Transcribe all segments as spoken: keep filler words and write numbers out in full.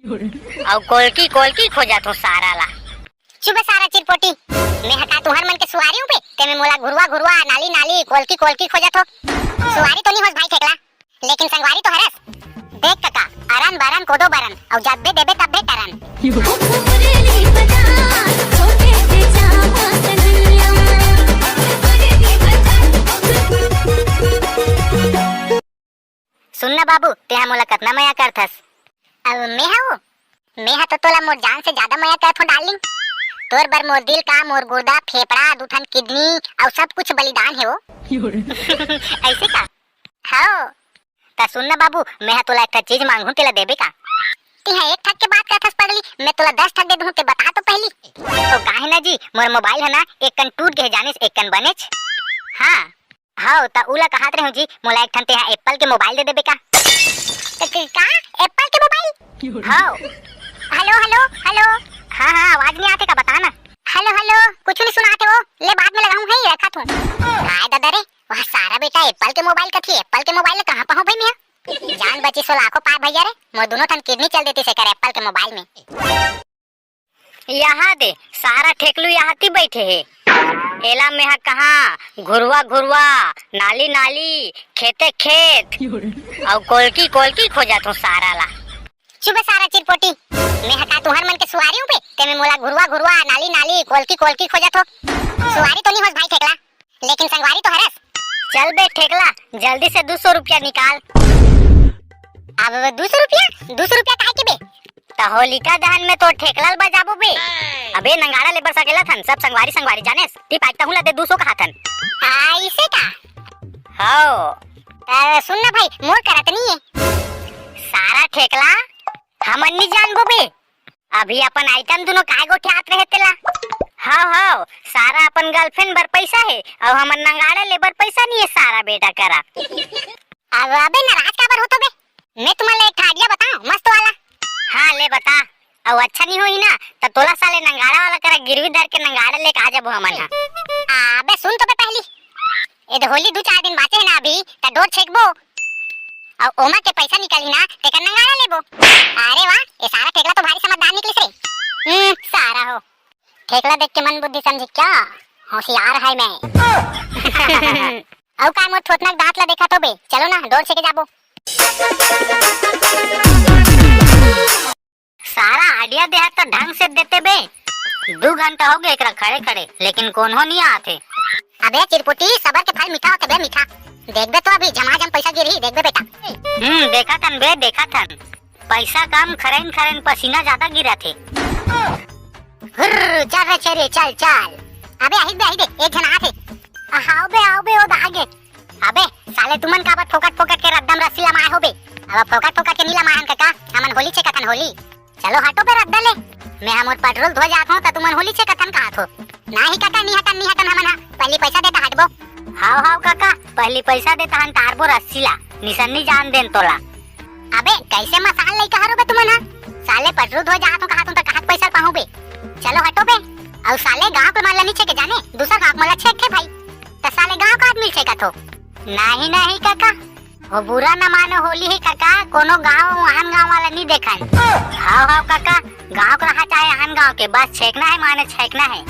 अउ कोलकी कोलकी खोजत हो सारा ला। चुप बे सारा चिरपोटी, मैं ह का तुहर मन के सुवारी हूँ बे, ते में मोला घुरवा घुरवा, नाली नाली, कोलकी कोलकी खोजत हो। सुवारी तो नहीं होस भाई ठेकला, लेकिन संगवारी तो हरस। देख कका, अरन बरन कोदो बरन, अउ जब्बे देबे तब्बे टरन। सुन ना बाबू, तेहा मोला कतना मया करथस। अब मेहा वो, मेहा तो तोला मोर जान से ज्यादा मया करत हो डार्लिंग। तोर बर मोर दिल का, मोर गुर्दा, फेफड़ा, दू ठन किडनी अउ सब कुछ बलिदान हे वो। अइसे का? हव। त सुन ना बाबू, मेहा तोला एक ठा चीज मांगहूं, तेला देबे का? तेहा एक ठक के बात करथस पगली, मैं तोला दस ठक दे दूं, ते बता तो पहली। तो काहे ना जी, मोर मोबाइल ह ना एक कन टूट गे हे जानिस, एक कन बनेच। हाँ। हव, त उला कहत रहेंव जी, मोला एक ठन तेहा एप्पल के मोबाइल दे देबे का? त क-, का? एप्पल के मोबाइल? हव। Hello, hello, hello. हाँ, हाँ, आवाज नहीं आथे का? बता ना। हेलो, हेलो, कुछ नहीं सुनाथे वो। ले, बाद में लगाहूं, हे रखत हूं। हाय दादा रे, वह सारा बेटा एप्पल के मोबाइल कथे, एप्पल के मोबाइल ले कहाँ पाहूं भाई मैं? जान बचिस वो लाखों पाए भैया रे, मोर दोनों ठन किडनी चल देतिस एकर एप्पल के मोबाइल में। यहा दे, सारा ठेकलू यहा ती बइठे हे। एला मेहा कहा, घुरवा घुरवा, नाली नाली, खेते खेत, अउ कोलकी कोलकी खोजत हूँ सारा ला। चुप बे सारा चिरपोटी, मेहा का तुहर मन के सुवारी हूँ बे, ते में मोला घुरवा घुरवा, नाली नाली, कोलकी कोलकी खोजत हो। सुवारी तो नहीं होस भाई ठेकला, लेकिन संगवारी तो हरस। चल बे ठेकला, जल्दी से दू सौ रुपया निकाल। अब दू सौ रुपया? दू सौ रुपया काहे के बे? त होलिका दहन में तो ठेकला ल बजाबो बे। अबे नंगाड़ा ले बर सकेला थन, सब संगवारी संगवारी जानेस। ती पाइक तहूं ला दे दू सौ कहा थन। आ, इसे का? हव। त सुन ना भाई, मोर करत नहीं है। सारा ठेकला, हमन नहीं जानबो बे। अभी अपन आइटम दुनो काय गोठियात रहे तेला? हव, हव, सारा अपन गर्लफ्रेंड बर पैसा हे, अउ हमर नंगाड़ा ले बर पैसा नहीं है सारा बेटा करा। अब अबे नाराज काबर होत बे? मैं तुमन ला एक ठा idea बताऊं, मस्त वाला। हाँ, ले बता। अउ अच्छा नहीं होही ना, त तोला साले नंगाड़ा वाला करा गिरवी धर के नंगाड़ा लेके आ जाबो हमन हा। अबे सुन तो बे पहली। ए दे होली दू चार दिन बाचे हे ना अभी, त डोर छेकबो। अउ ओमा के पैसा निकलही ना, तेकर नंगाड़ा लेबो। अरे वाह, ये सारा ठेकला तो भारी समझदार निकलिस रे। हम्म, सारा हो। ठेकला देख के मन बुद्धि समझी क्या? होशियार है मैं। अउ का मोर थोथना के दांत ला देखा तो बे? चलो ना, डोर छेके जाबो। सारा idea देहा त ढंग से देते बे। दू घंटा हो गए एकरा खड़े खड़े, लेकिन कोनो नहीं आते। अबे चिरपुटी, सबर के फल मीठा होथे बे, मीठा। देखबे तो अभी झमाझम पैसा गिरही, देखबे बेटा। हम्म, देखा थन बे, देखा थन। पैसा कम खरेन खरेन पसीना ज्यादा गिरा थे। हुर्र, चल रे छेरी, चल, चल। अबे आही बे, आही बे, एक झन आथे। हाव बे, हाव बे, ओ दा आगे। अबे साले तुमन काबर फोकट फोकट के रद्दा म रस्सी लमाए हो बे? अब फोकट फोकट के नी लमाहन कका, हमन होली छेकथन होली। चलो हटो बे रद्दा ले। मैं हमर पेट्रोल धो जात हूँ त तुमन होली छेकथन कहत हो। नाही कका, नी हटन, नी हटन हमन हा। पहली पैसा दे त हटबो। हाव हाव कका, पहली पैसा दे तहन तारबो रस्सी ला। निसन्नी जान देन तोला। अबे कैसे मसाल लइका हरो बे तुमन हा? साले पेट्रोल धो जात हूँ कहत हूँ त कहत पैसा पाहूँ बे। चलो हटो बे। अउ साले गाँव के मन ला नी छेके जाने, दूसर गाँव के मन ला छेकथे भाई। त साले गाँव का आदमी छेकत हो। नाही नाही कका, वो बुरा न मानो होली ही कका, कोनो गाँव आन गाँव वाला नी देखन। हाव हाव कका, गाँव के रहा चाहे आन गाँव के, बस छेकना है माने छेकना है।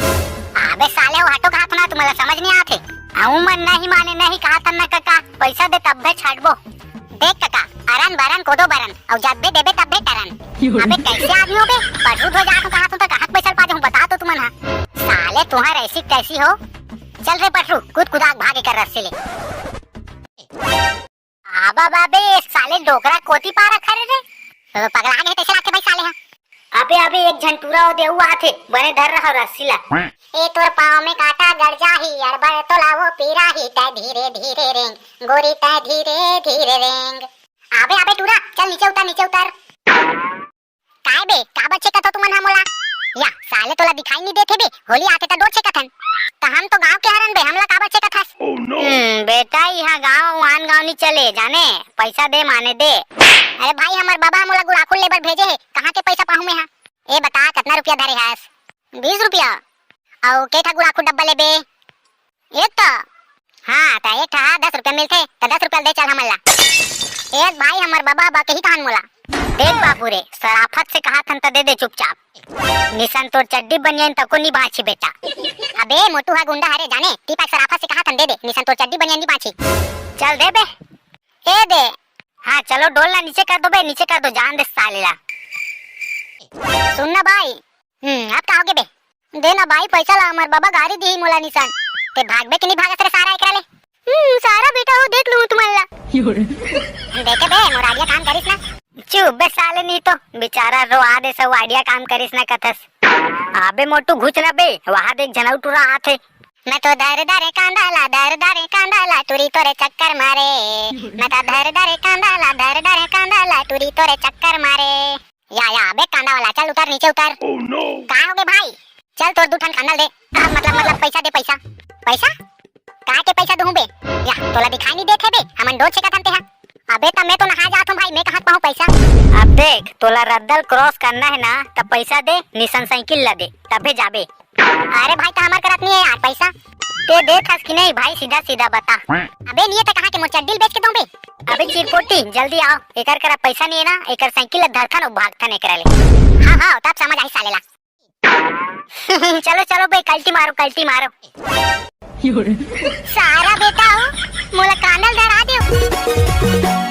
अबे साले वो हटो कहा ना, तुम्हारा समझ नहीं आते। हमू मन नहीं माने नहीं कहा तन ना कका, पैसा दे तब्बे छाटबो। देख कका, अरन बरन कोदो बरन, अउ जब्बे देबे तब्बे टरन। अबे कैसे आदमी हो बे? पटरू धो जात हूँ कहा तू तो कहा पैसा पा दे हूँ बता तो तुमन हा। साले तुहार ऐसी कैसी हो? चल रे पटरू, कूद कुदाक भागे कर रस्सी ले। आबा बाबे, साले डोकरा कोती पारा खड़े रे। तो पगला गए तैसे लागथे भाई साले हा। अबे अबे, एक झन टूरा ओदे अउ आथे, बने धर रहा रस्सी ला। ए तोर पाँव में कांटा गड़ जाही, अड़बड़ तो लावो पीरा ही, तै धीरे धीरे रेंग, गोरी तै धीरे धीरे रेंग। अबे अबे टूरा, चल नीचे उतर, नीचे उतर। काय बे, काबर छेकत हो तुमन हा मोला? या, साले तोला दिखाई नहीं देथे बे, होली आथे त डोर छेकत हन। त हम तो गांव के हरन बे, हमला काबर छेकत हस? हम्म, बेटा, इहाँ गांव आन गांव नहीं चले, जाने, पैसा दे माने दे। अरे भाई, हमर बाबा मोला गुड़ाखू लेबर भेजे हे, कहाँ के पैसा पाहूँ मैं हा? ए बता, कतना रुपया धरे हस? बीस रुपया। अउ के ठा गुड़ाखू डब्बा लेबे? एक ठा। हाँ, त एक ठा हा, दस रुपया मिलथे, त दस रुपया दे चल हमन ला। एक भाई हमर बबा बा कही तहन मोला। देख बाबू रे, सराफत से कहाथन त दे दे चुपचाप। निसन तोर चड्डी बनियान तको नी बांची बेटा। अबे मोटू हा गुंडा हरे जाने, टीपा सराफत से कहाथन दे दे, निसन तोर चड्डी बनियान नी बांची। चल दे बे। ए दे। हाँ चलो डोल ला नीचे कर दो बे, नीचे कर दो, जान दे साले ला। सुन ना भाई। हम्म, अब का होगे बे? दे ना भाई पैसा ला, हमर बाबा गारी दिही मोला निसन। ते भागबे कि नहीं भागस रे सारा एकरा ले? हम्म, सारा बेटा हो देख लूं तुम्हारा। देखे बे, मोर आइडिया काम करिस ना। चुप बे साले, नहीं तो बेचारा रोआ दे सब आइडिया काम करिस ना कथस। अबे मोटू घुच ना बे, वहां देख झनऊ टुरा आथे। मैं तो दर दर कांदा ला, दर दर कांदा ला, टुरी तोरे चक्कर मारे। मैं तो दर दर कांदा ला, दर दर कांदा ला, टुरी तोरे चक्कर मारे। या, या, अबे कांदा वाला, चल उतर, नीचे उतर। Oh no! का होगे भाई? चल तोर दू ठन कांदा दे। आ, मतलब, मतलब पैसा दे, पैसा। पैसा? का के पैसा दूं बे? या, तोला दिखाई नहीं देथे बे, हमन डोल छेकत हन तेहा। अबे त मैं तो नहा जात हूँ भाई, मैं कहाँ पाऊँ पैसा? अब देख, तोला रद्दल क्रॉस करना है ना, त पैसा दे, निसन साइकिल ला दे, तभे जाबे। अरे भाई, त हमर करत नहीं है यार पैसा। ते देत हस कि नहीं भाई, सीधा सीधा बता। अबे नहीं है त कहाँ के मोर चड्डी ल बेच के दूं बे? अबे चिरपोटी, जल्दी आओ, एकर करा पैसा नहीं है ना, एकर साइकिल ला धरथन अउ भागथन एकरा ले। हाँ, हाँ, तब समझ आई साले ला। चलो, चलो बे, कल्टी मारो, कल्टी मारो। सारा बेटा हो, मोला कांदा ल धरा